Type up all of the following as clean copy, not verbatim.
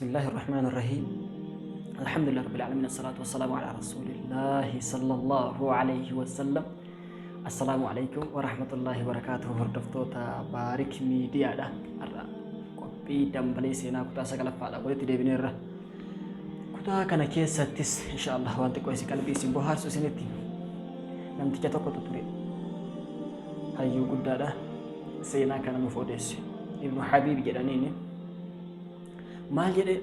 Bismillaahi Rahmaani Rahiim. Alhamdulillah Rabbil Aalamiin. Assalaatu wassalaamu alaa Rasuulillaahi sallallahu alayhi wasallam. Assalaamu alaykum wa rahmatullaahi wa barakaatuhu. Hordoftoota Baarik Miidiyaadha. Har'a qophii dambalee seenaa kutaa sagalaffaadha. Walitti deebineerra. Kutaa kana keessattis insha Allah waan xiqqoo isin qalbii isin bohaarsu isinitti namticha tokkotu ture. Hayyuu guddaadha. Seenaa kana nuuf odeesse. Ibnu Habiib jedhaniini. Maal jedhe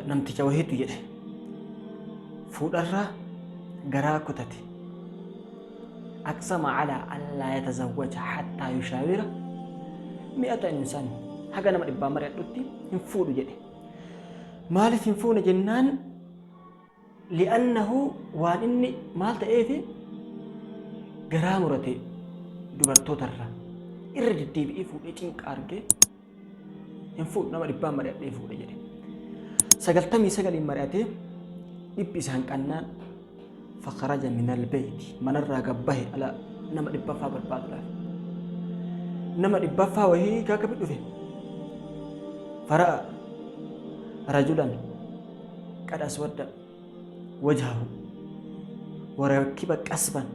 namticha wahiitu jedhe. Fuudharraa garaa kutate. Aqsama alaa allaa yatazawwaja hattaa yushaawira mi'ata insaan haga nama dhibbaa mari'adhutti hin fuudhu jedhe. Maaliif hin fuune jennaan li'annahu waan inni maal ta'eefi garaa murate dubartootarra irra deddeebi'ee fuudhee cinqa argee hin fuudhu nama dhibbaan mari'adhee fuudhe jedhe. 99n mari'atee dhibbi isaan qannaan fakaraja minal beeyti manarraa gabbahe ala nama dhibbaffaa barbaaduudhaaf. Nama dhibbaffaa wahii kaakami dhufe fara'a rajulan qad aswadda wajhahu warakiba qasban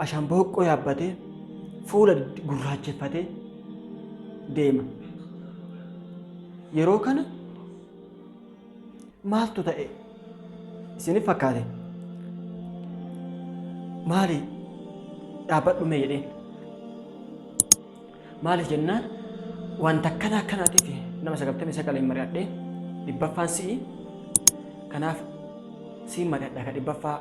ashaanbooqqoo yaabbatee fuula gurraacheffatee deema. Yeroo kana maaltu ta'e isinif fakkaate? Maali dhaabbadhu mee jedheen. Maaliif jennaan wanta akkana akkanaatiif nama 99 hin mari'adhee dhibbaffaan si'i kanaaf siin mari'adha ka dhibbaffaa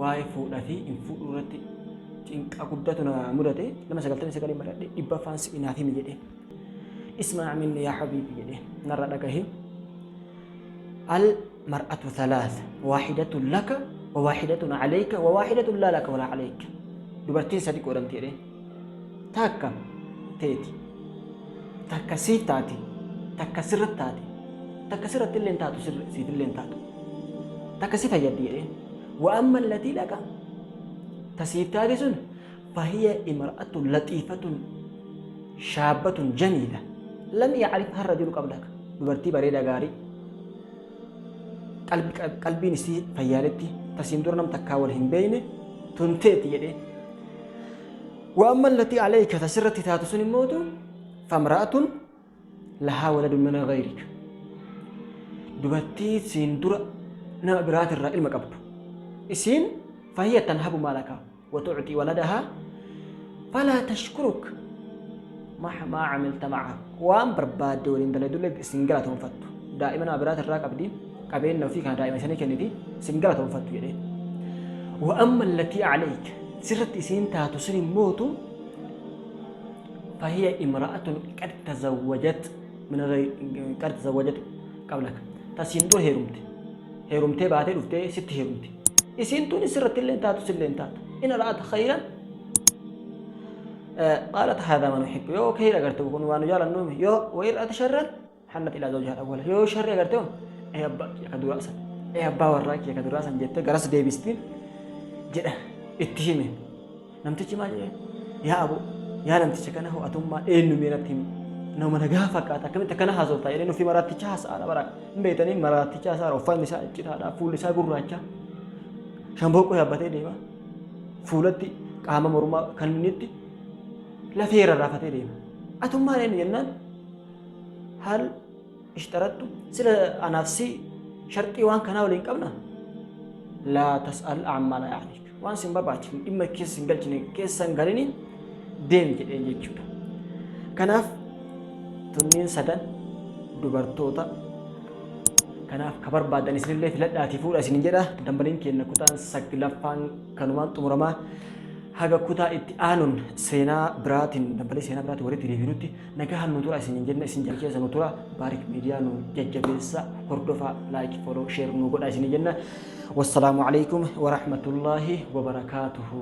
waa'ee fuudha fi hin fuudhuu irratti cinqaa guddatu na mudate nama 99 mari'adhe dhibbaffaan si'i naaf himi jedhee. Ismaa minni yaa habiibi jedhee narra dhagahi. Al mar'atu thalath waahidatun laka wa waahidatun alayka wa waahidatun laa laka walaa alayka. Dubartiin sadi qoodamti jedhee. Takka teeti. Takka siif taati. Takka sirratti taati. Takka sirratti illee hin taatu siif illee hin taatu. Takka si fayyaddi jedheen. Wa amma allatii laka ta siif taate sun fahiya imra'atun laxiifatun shaabbatun jamiila lam yacrifha rajulu qablaka dubartii bareeda gaarii qalbiin isii fayyaaletti tasiin dura nam takkaa wal hin beeyne tun teeti jedheen. Wa amma allatii alayka ta sirratti taatu sun immootu famra'atun lahaa waladun min ghayrik dubartii siin dura nama biraatirraa ilma qabdu isiin fahiya tanhabu maalaka wa tu'ti waladahaa falaa tashkuruk mahmaa camilta macaha waan barbaadde waliin dalaydullee isin galatoonfattu daa'ima nama biraatirraa qabdi qabeenya ofii kana daa'ima isanii kenniti isin galatoonfattu jedhee wa amma allatii alayk sirratti isiin taatu sun immootu فهي امرأة قد تزوجت من غير قد تزوجت قبلك تسين دور هيرمت هيرمت باتي دفتي ست هيرمت isiin tun sirratti illee taatu sillee hin taatu in ra'at khayran qaalat haadha ma nuhibbu yoo khayra agarte kun waan nu jaalannu yoo wa in ra'at sharran hannat ilaa zawjiha al-awwal yoo sharri agarte hoo ee abbaa kiyya ka duraa san ee abbaa warraa kiyya ka duraa san jettee garas deebisti jedha itti hime. Namtichi maal jedhee yaa aboo yaa namticha kana hoo atummaa eenyu mee natti himi nama nagaa fakkaata akkamitti akkana haasoftaa jedhee nufi maraatticha haasa'aadha bara hin beektanii maraatticha haasa'aadha uffanni isaa citaadha fuulli isaa gurraacha shambooqqoo yaabbatee deema fuulatti qaama mormaa kan innitti lafee rarraafatee deema atummaan eenyu jennaan hal ishtarattu sila anaaf si sharxii waan kanaa waliin qabna laa tas'al ammaa laa ya'niik waan sin barbaachifne dhimma keessa sin galchine keessa hin galini deemi jedheen jechuudha. Kanaaf tunniin sadan dubartoota kanaaf ka barbaadan isinillee filadhaatii fuudha isin jedha dambaliin keenya kutaan saglaffaan kanumaan xumuramaa haga kutaa itti aanuun seenaa biraatiin dambalii seenaa biraatiin walitti deebinutti Nagahan nu tura isinin jenna isin jala keessa nu tura Baarik Media nu jajjabeessa hordofa like follow share nu godha isinin jenna. Wassalaamu alaikum warahmatullaahi wabarakaatuhu.